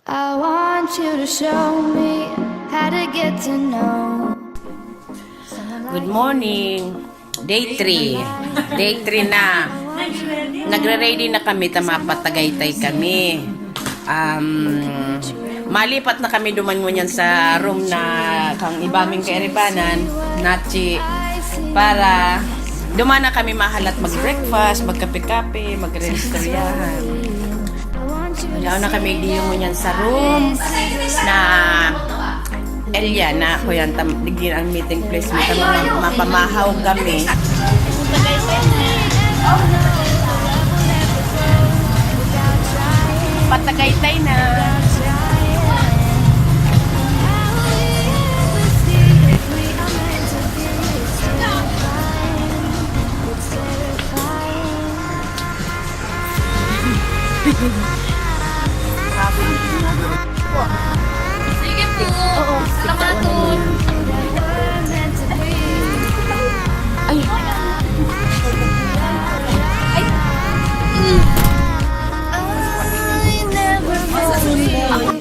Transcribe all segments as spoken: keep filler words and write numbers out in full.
I want you to show me how to get to know. Good morning. Day three. Day three na. Nagre-ready na kami, ta mapatagaytay kami. Um, malipat na kami duman ngunyan sa room na kan iba ming kairibanan, Nachi, para duman na kami mahalat mag-breakfast, magkape-kape, magre-istoryahan. Yaon na kami diyo ngunyan sa room na Eliana, kuyan, tam, digdi ang meeting place mo, tam, ma-, mapamahaw kami. Patagaytay na. Sige po. Salamat po. Ay. Ay. Mm. I never fall in love.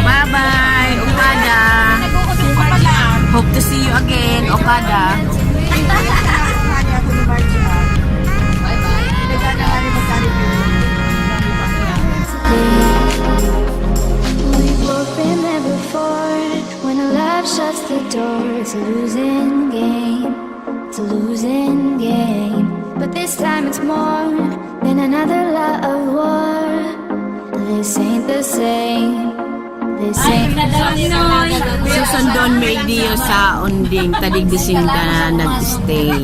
Bye-bye, Okada. Hope to see you again, Okada. We've both been there before. When a love shuts the door, it's a losing game. It's a losing game. But this time it's more than another love war. This ain't the same. This ain't. Susundon mi diyo sa Unding, ta digdi sinda nag-stay.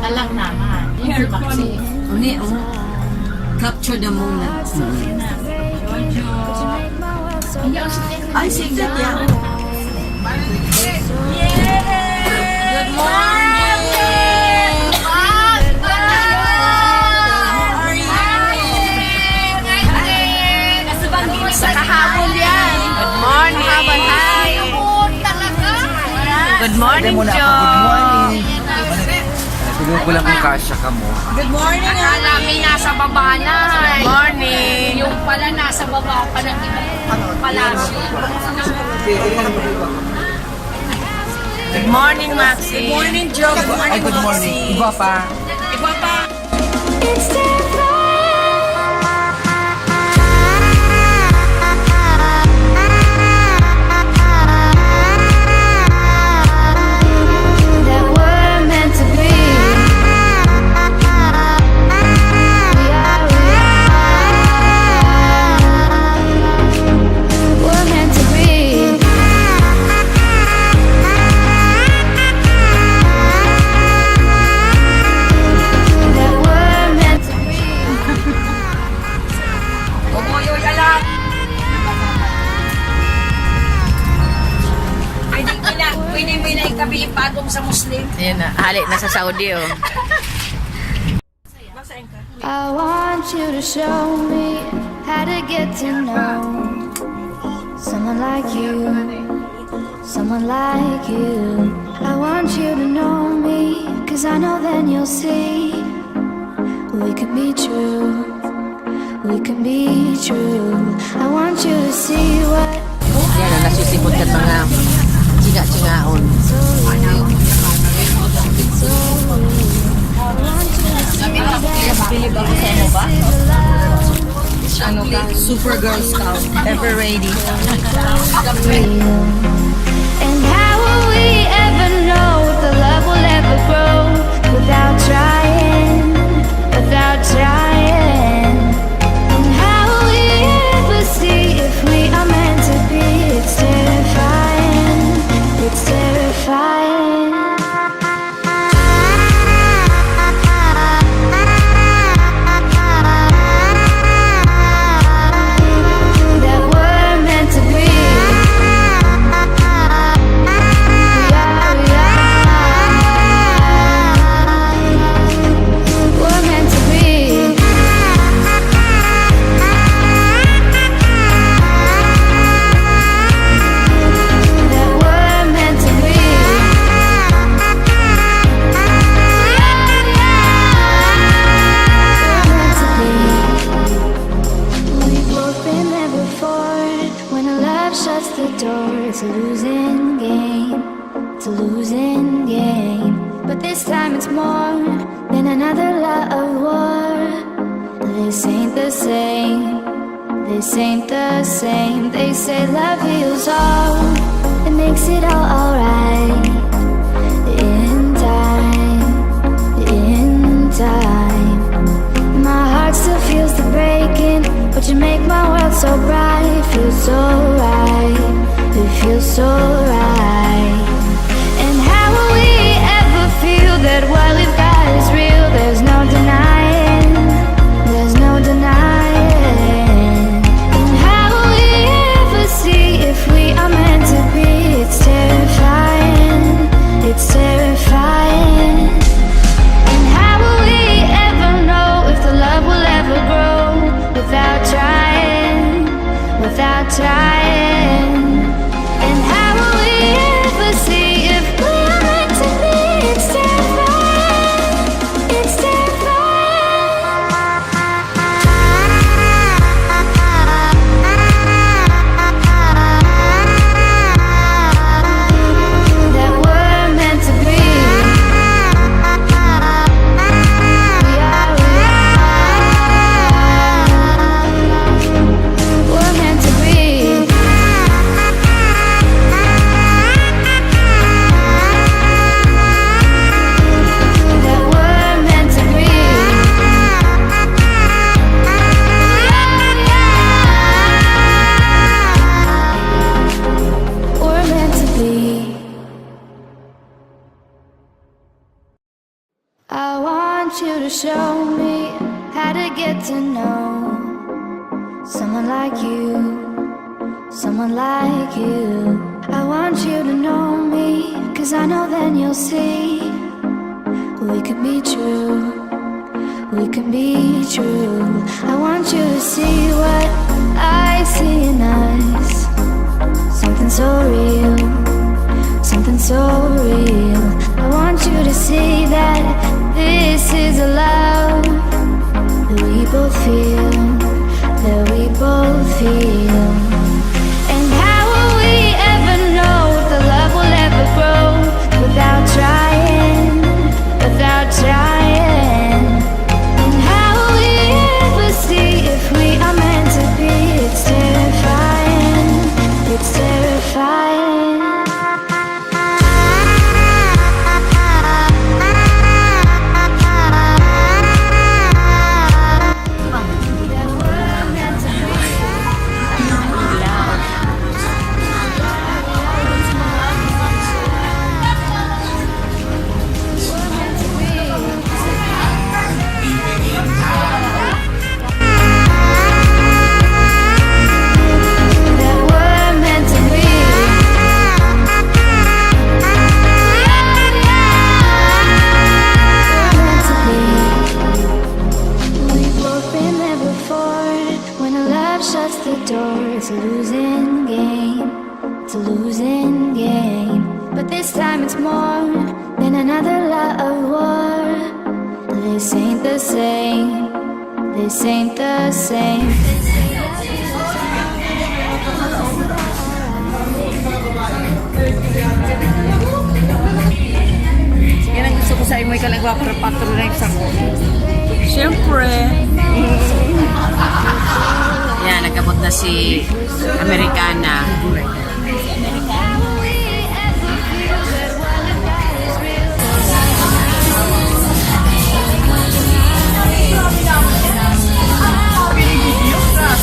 Alang naman. Yun si Maxi. Uni, oh. Capture the moment. Ay, si Kat yan. Good morning! Sa kahabol yan. Good morning. Good morning, Muna ako, good Joe. morning. Tignan ko lang kung kasya ka mo. Good morning, Akala mi nasa baba na. Morning. Yung pala nasa baba pa ng ibang palasyo. Good morning, Maxi. Morning, Joe. Good morning, Ay, good morning. Iba pa. Iba pa. It's terrifying that we're meant to be. We are, we are. We're meant to be. That we're meant to be. Umuyoy alam. Pwede ko na, pwede mo na ikabi ipatong sa Muslim. Ayan na, hali na sa Saudi, oh. I want you to show me how to get to know someone like you, someone like you. I want you to know me, 'cause I know then you'll see we could be true, we could be true. I want you to see what Yan ang nasisipot ka mga chinga-chingaon. Bilib ako sa imo ba? Ano ka? Super Girl Scout. Ever ready. And how will we ever know if the love will ever grow without trying, without trying? And how will we ever see if we are meant to be? It's terrifying, it's terrifying. That we're meant to be. We are, we are. We're meant to be. This ain't the same. This ain't the same. They say love heals all. It makes it all alright. In time, in time. My heart still feels the breaking, but you make my world so bright. Feels so right. It feels so right. And how will we ever feel that what we've got is real? There's no denying, there's no denying. And how will we ever see if we are meant to be? It's terrifying, it's terrifying. And how will we ever know if the love will ever grow without trying, without trying? And how will we ever see if we are meant to be? It's terrifying. It's terrifying. That we're meant to be. We are, we are. We're meant to be. That we're meant to be. We're meant to be. I want you to show me how to get to know someone like you, someone like you. I want you to know me, 'cause I know then you'll see we could be true, we could be true. I want you to see what I see in us. Something so real, something so real. I want you to see that this is a love that we both feel, that we both feel. And how will we ever know if the love will ever grow without trying, without trying? And how will we ever see if we are meant to be? It's terrifying, it's terrifying. That we're meant to be. We're meant to be. We've both been there before. When a love shuts the door, it's a losing game. It's a losing game. But this time it's more than another love war. This ain't the same. This ain't the same. Yan ang gusto ko sa imo, ikaw nagpapatro na sa ko. Siyempre. Yan, nag-abot na si Americana.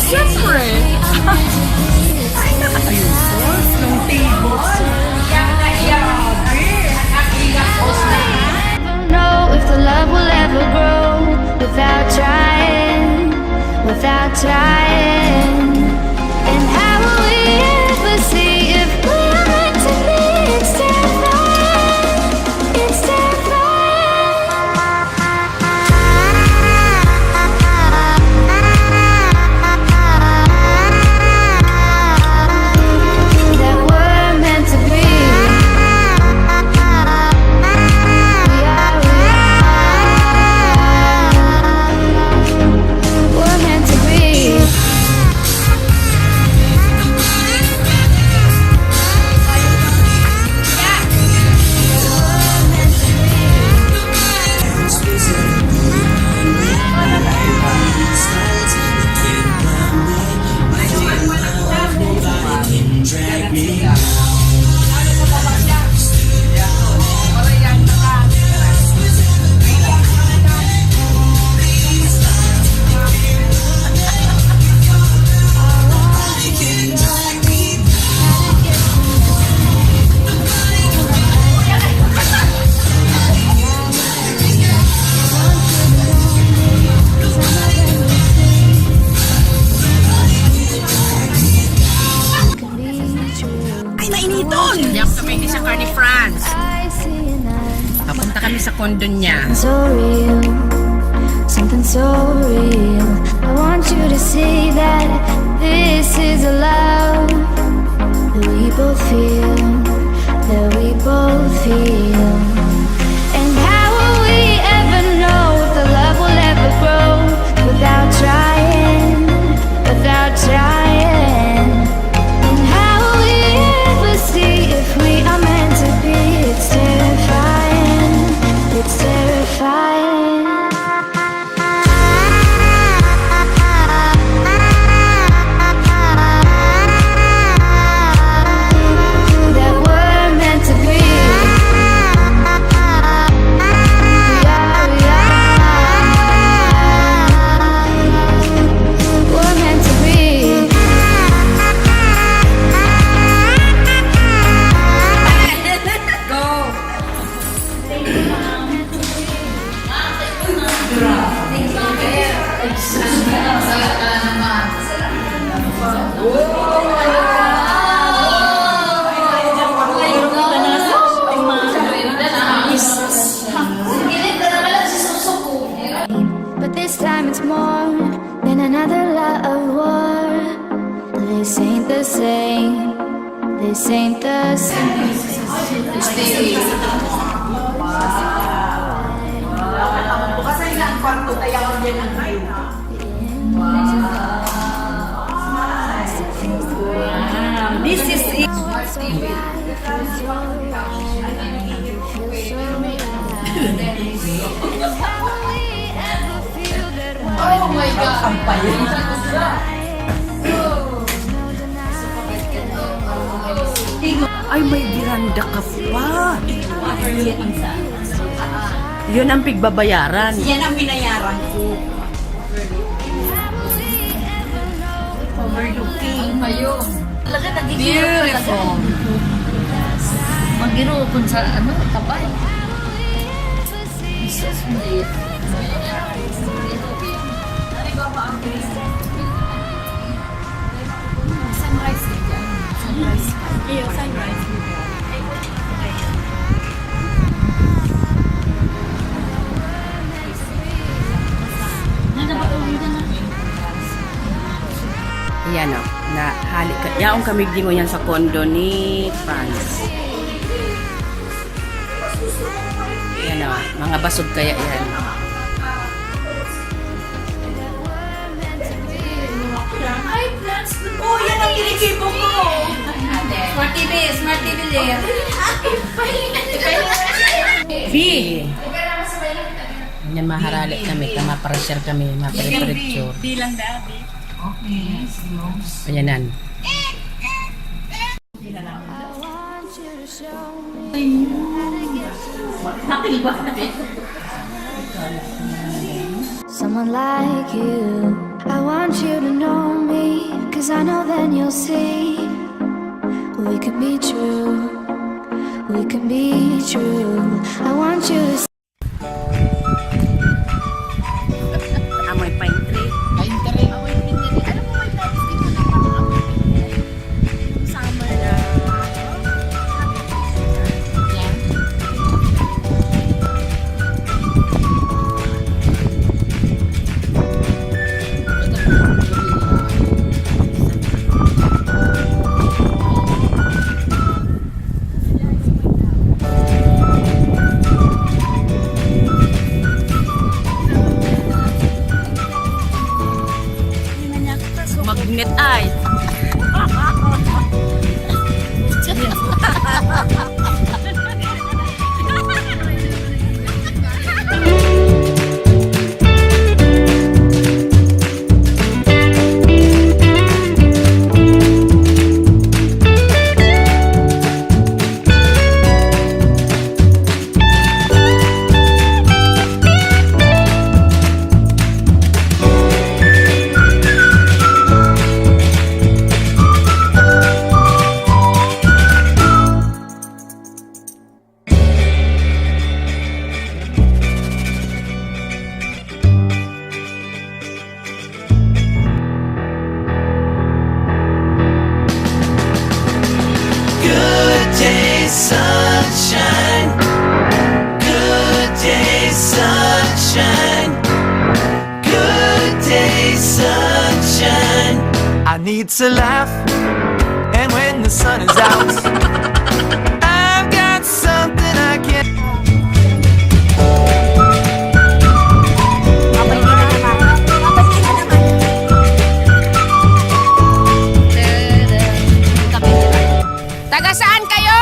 Siyempre. Ay, nakatayo. Nung table. Know if the love will ever grow without trying, without trying. And how will we ever see Ni Franz. Papunta kami sa condo niya. So real, something so real. I want you to see that this is a love that we both feel, that we both feel. And how will we ever know if the love will ever grow without trying, without trying? And how will we ever see if we are meant to be? It's terrifying, it's terrifying. That we're meant to be. We are, we are. We're meant to be. Go! But this time it's more than another love war. This ain't the same. This ain't the same. Bukas ay na ang kwarto, kaya ang yan ang view. Wow. This is it. Oh my God! Ang payo. Ay, may veranda ka pa. Yun ang pigbabayaran. Yan ang binayaran ko. Overlooking. Ang payo. Talaga, nagiging beautiful. Magiro kung sa, ano, tabay. Jesus, maliit. Sunrise din dyan. Sunrise. Iyo, sunrise. Yan o, na hali ka. Yaon kami dingon yan sa condo ni Franz. Yan o, mga basog kaya yan. Ay, plants. Oh, yan ang tinikibo ko. Smart T V, Smart T V layer. B. Yan, maharali kami, ta maparashare kami, maparepicture. Bilang dabi. Okay, slow. Ayan nan. Someone like you, I want you to know me, 'cause I know then you'll see we could be true, we could be true. I want you to Amoy pine tree. Pine tree. Amoy pine tree. Alam mo, may tiles dito na parang amoy pine tree. Yung summer na, ano? Yan. Magnet ay. I need to laugh, and when the sun is out, I've got something I can. Taga saan kayo?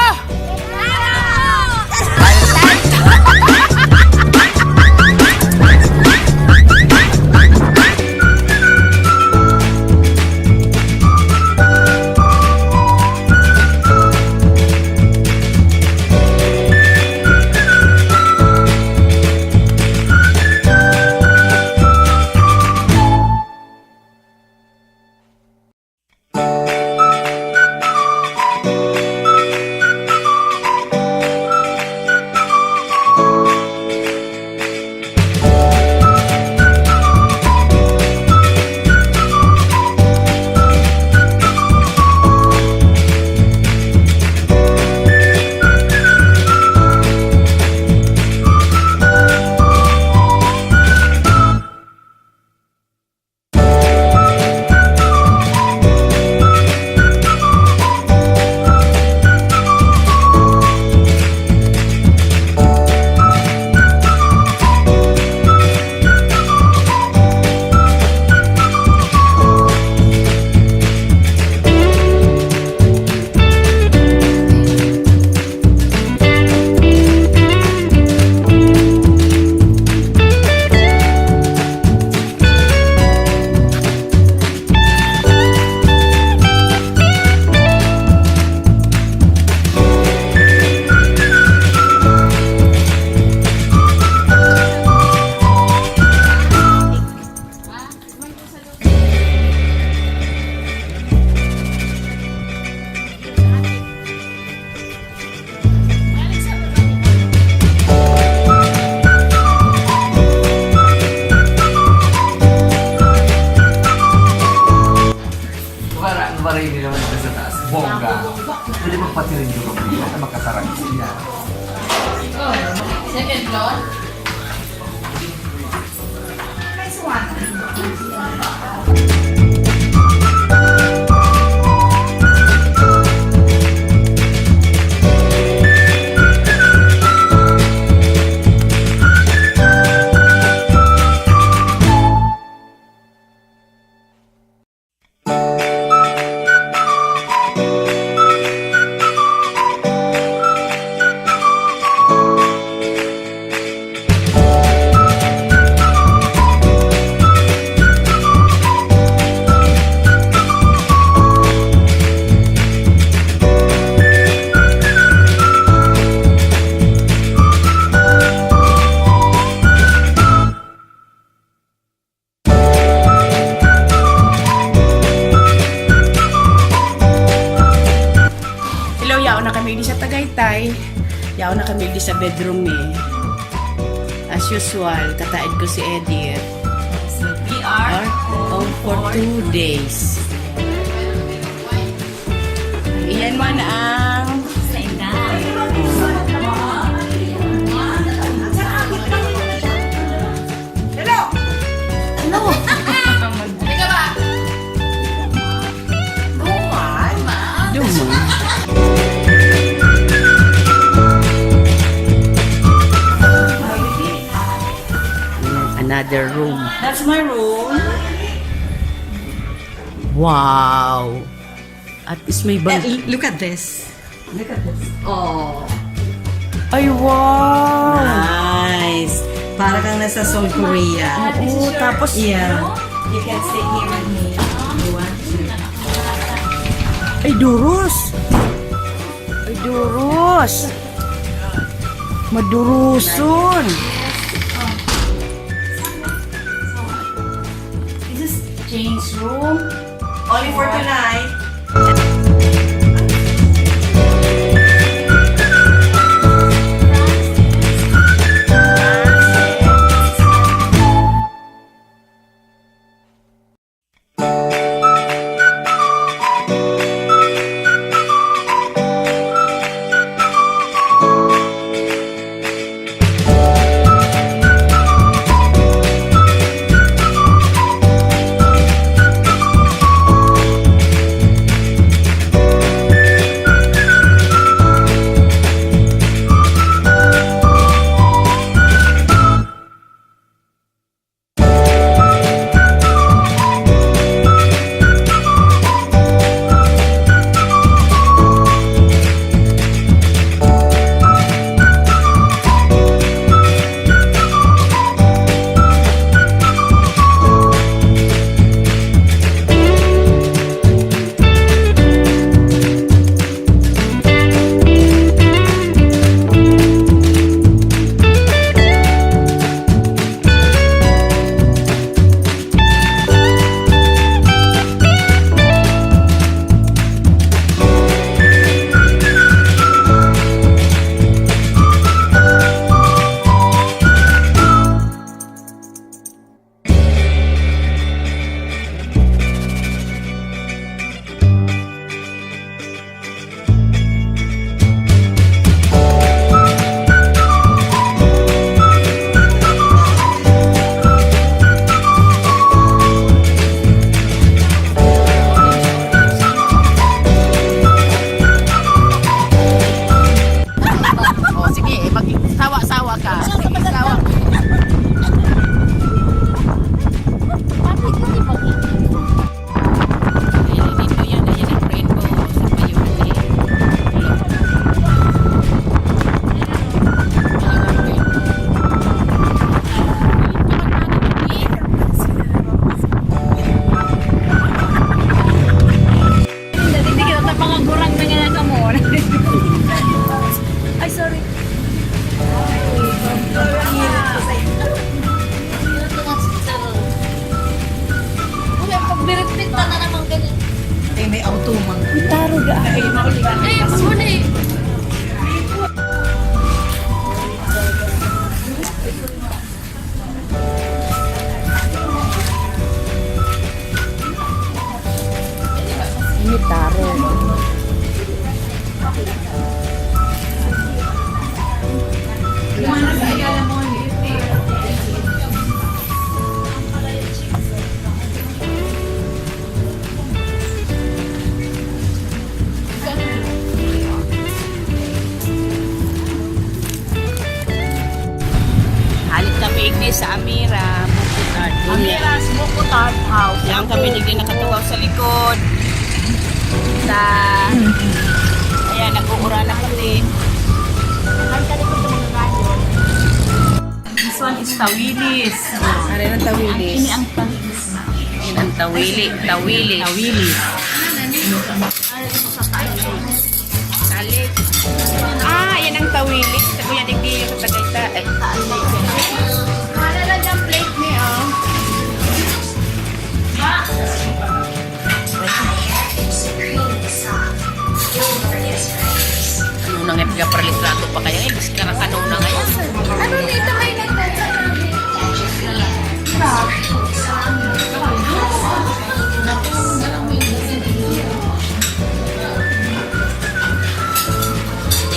Para, para hindi naman ito sa taas. Bongga. Pwede magpatirin yung kapila na makatarang siya. Second floor? Hello, yaon na kami di sa Tagaytay. Yaon na kami di sa bedroom eh. As usual, kataed ko si Edith. So, we are Or, oh, for two days. Iyan man ang sa inda. Hello! Hello! Halika ba? Duman. Duman. Another room. That's my room. Wow! At least may bal- Eh, l-, look at this. Look at this. Oh. Ay, wow! Nice. Para kang nasa Seoul, Korea. Oo, tapos Yeah. You can sit here with me. You want to? Ay, duros! Ay, duros! Maduruson! This is change room. Only for tonight. May auto man. Taro da. Ay, mauli. Ay, mas huli. Ini taro. Halik kami igni sa Amira, Buko Tart. Amira, Buko Tart House. Yan kami digdi nakatukaw sa likod. Sa, ayan, nag-uurala kami. This one is tawilis. Ano yung tawilis? Ini ang tawilis. Yan ang tawili. Tawili. Tawili. Talik. Ah, yan ang tawili. Sa Kuya Digdiyo sa Tagayta. Ay. Wala lang dyan plate niya, oh. Ano na nga, pigapalitrato pa kaya? Eh, mas karakano na nga yan. Ano na ito, may nagtatanabi?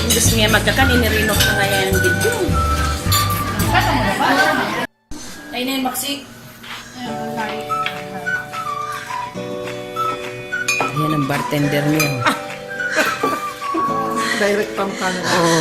Gusto niya magkakan, inirinok na nga yan ang video. Tayo na yung maksik. Ayan ang bartender niya. Direct from Canada. Oo.